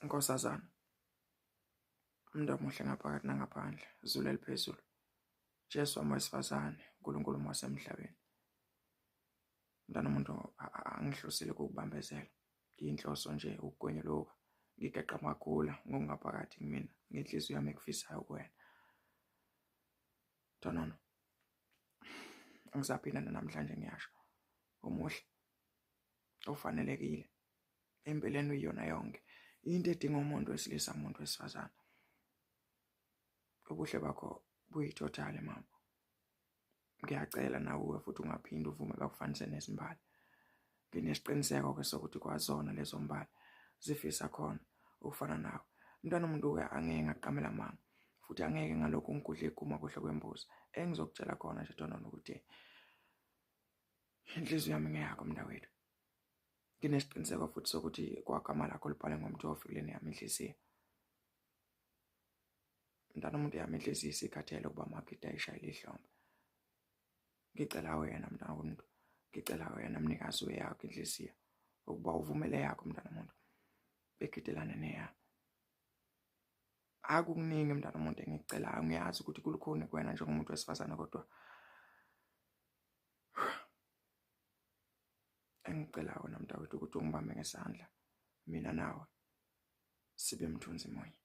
Nkosazana, umuntu omuhle ngaphakathi nangaphandle, zulu eliphezulu. Jesu wami wesifazane, uNkulunkulu wasemhlabeni. Mntana umuntu angihlosile ukukubambezela. Inhloso nje ukugonyuluka. Ngigeqa amagula ngokungaphakathi kumina ngenhliziyo yami ekufisayo kuwena. Tonono. Angisaphinda namhlanje ngiyasho. Umuhle. Ufanelekile. Empeleni uyiyona yonke into edinga umuntu wesilisa umuntu wesifazane. Ubuhle bakho buyitotal mama. Ngiyacela nakuwe futhi ungaphinde uvume bakufanise nezimbali. Nginesiqiniseko ke sokuthi kwazona lezo mbali zifisa khona ukufana nawe. Mntwana umuntu-ke angeke ngaqamela amanga futhi angeke ngalokhu ngigudle iguma kuhle kwembuzi. Engizokutshela khona nje Tonono ukuthi inhliziyo yami ngeyakho mntakwethu. Nginesiqiniseko futhi sokuthi kwagama lakho libhale ngomthofi kulena yami inhliziyo. Mntana umuntu yami inhliziyo isikhathele ukuba amagida ayishayele ihlombe. Ngicela wena mntana womuntu, ngicela wena mnikazi weyakho inhliziyo ukuba uvumele yakho mntana womuntu begidelane neyami. Akukuningi mntana womuntu engikucelayo, ngiyazi ukuthi kulukhuni kuwena njengomuntu wesifazane kodwa engicela wena mntakwethu ukuthi ungibambe ngesandla mina nawe sibe mthunzi munye.